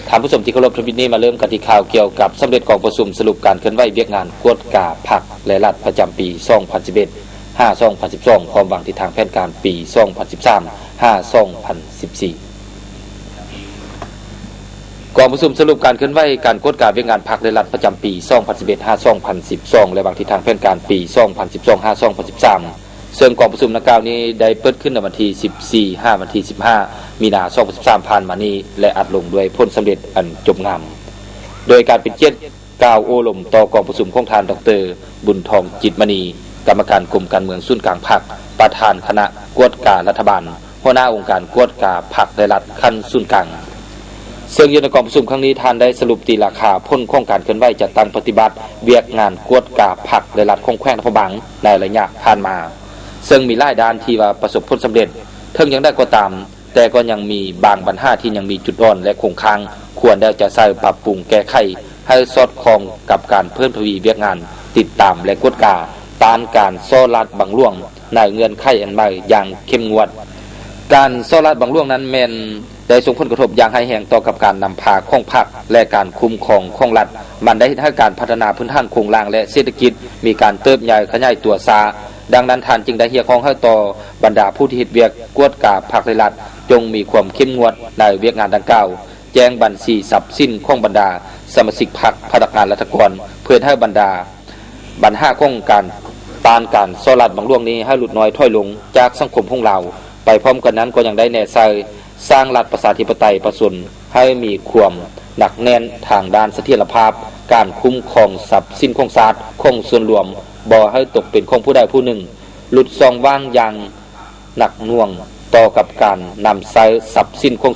ທ່ານຜູ້ຊົມທີ່ເຄົາລົບ, ທຳອິດນີ້ມາເລີ່ມກັນທີ່ຂ່າວກ່ຽວກັບສຳເລັດກອງປະຊຸມສະຫຼຸບການເຄື່ອນໄຫວວຽກງານກວດກາພັກ ແລະ ລັດປະຈຳປີສອງພັນສິບເອັດ ຫາ ສອງພັນສິບສອງ ພ້ອມວາງທິດທາງແຜນການປີສອງພັນສິບສາມ ຫາ ສອງພັນສິບສີ່. ກອງປະຊຸມສະຫຼຸບການເຄື່ອນໄຫວການກວດກາວຽກງານພັກ ແລະ ລັດປະຈຳປີສອງພັນສິບເອັດ ຫາ ສອງພັນສິບສອງ ແລະ ວາງທິດທາງແຜນການປີສອງພັນສິບສອງ ຫາ ສອງພັນສິບສາມ ເຊິ່ງກອງປະຊຸມດັ່ງກ່າວນີ້ໄດ້ເປີດຂຶ້ນໃນວັນທີສິບສີ່ ຫາ ວັນທີສິບຫ້າ ມີນາ ສອງພັນສິບສາມ ຜ່ານມານີ້ ແລະ ອັດລົງດ້ວຍຜົນສຳເລັດອັນຈົບງາມ. ໂດຍການເປັນກຽດກ່າວໂອ້ລົມຕໍ່ກອງປະຊຸມຂອງທ່ານ ດອກເຕີ ບຸນທອງ ຈິດມະນີ ກຳມະການກົມການເມືອງສູນກາງພັກ, ປະທານຄະນະກວດກາລັດຖະບານ, ຫົວໜ້າອົງການກວດກາພັກ ແລະ ລັດຂັ້ນສູນກາງ. ເຊິ່ງຢູ່ໃນກອງປະຊຸມຄັ້ງນີ້, ທ່ານໄດ້ສະຫຼຸບຕີລາຄາຜົນຂອງການເຄື່ອນໄຫວຈັດຕັ້ງປະຕິບັດວຽກງານກວດກາພັກ ແລະ ລັດຂອງແຂວງຫຼວງພະບາງໃນໄລຍະຜ່ານມາ, ເຊິ່ງມີຫຼາຍດ້ານທີ່ວ່າປະສົບຜົນສຳເລັດ. ເຖິງຢ່າງໃດກໍຕາມ, ແຕ່ກໍຍັງມີບາງບັນຫາທີ່ຍັງມີຈຸດອ່ອນ ແລະ ຄົງຄ້າງ, ຄວນແລ້ວຈະໃສ່ປັບປຸງແກ້ໄຂໃຫ້ສອດຄ່ອງກັບການເພີ່ມທະວີວຽກງານຕິດຕາມ ແລະ ກວດກາຕ້ານການສໍ້ລາດບັງຫຼວງໃນເງື່ອນໄຂອັນໃໝ່ຢ່າງເຂັ້ມງວດ. ການສໍ້ລາດບັງຫຼວງນັ້ນແມ່ນໄດ້ສົ່ງຜົນກະທົບຢ່າງຮ້າຍແຮງຕໍ່ກັບການນຳພາຂອງພັກ ແລະ ການຄຸ້ມຄອງຂອງລັດ. ມັນໄດ້ເຮັດໃຫ້ການພັດທະນາພື້ນຖານໂຄງລ່າງ ແລະ ເສດຖະກິດມີການເຕີບໃຫຍ່ຂະຫຍາຍຕົວຊ້າ. ດັ່ງນັ້ນ, ທ່ານຈຶ່ງໄດ້ຮຽກຮ້ອງໃຫ້ຕໍ່ບັນດາຜູ້ທີ່ເຮັດວຽກກວດກາພັກ ແລະ ລັດ ຈົ່ງມີຄວາມເຂັ້ມງວດໃນວຽກງານດັ່ງກ່າວ, ແຈ້ງບັນຊີຊັບສິນຂອງບັນດາສະມາຊິກພັກ, ພະນັກງານລັດຖະກອນ, ເພື່ອເຮັດໃຫ້ບັນດາບັນຫາຂອງການຕ້ານການສໍ້ລາດບັງຫຼວງນີ້ໃຫ້ຫຼຸດນ້ອຍຖອຍລົງຈາກສັງຄົມຂອງລາວ. ໄປພ້ອມກັນນັ້ນກໍຍັງໄດ້ແນໃສ່ສ້າງລັດປະຊາທິປະໄຕປະຊາຊົນໃຫ້ມີຄວາມໜັກແໜ້ນທາງດ້ານສະຖຽນລະພາບ, ການຄຸ້ມຄອງຊັບສິນຂອງຊາດ, ຂອງສ່ວນລວມ, ບໍ່ໃຫ້ຕົກເປັນຂອງຜູ້ໃດຜູ້ໜຶ່ງ, ຫຼຸດຊ່ອງວ່າງຢ່າງໜັກໜ່ວງຕໍ່ກັບການນຳໃຊ້ຊັບສິນຂອງ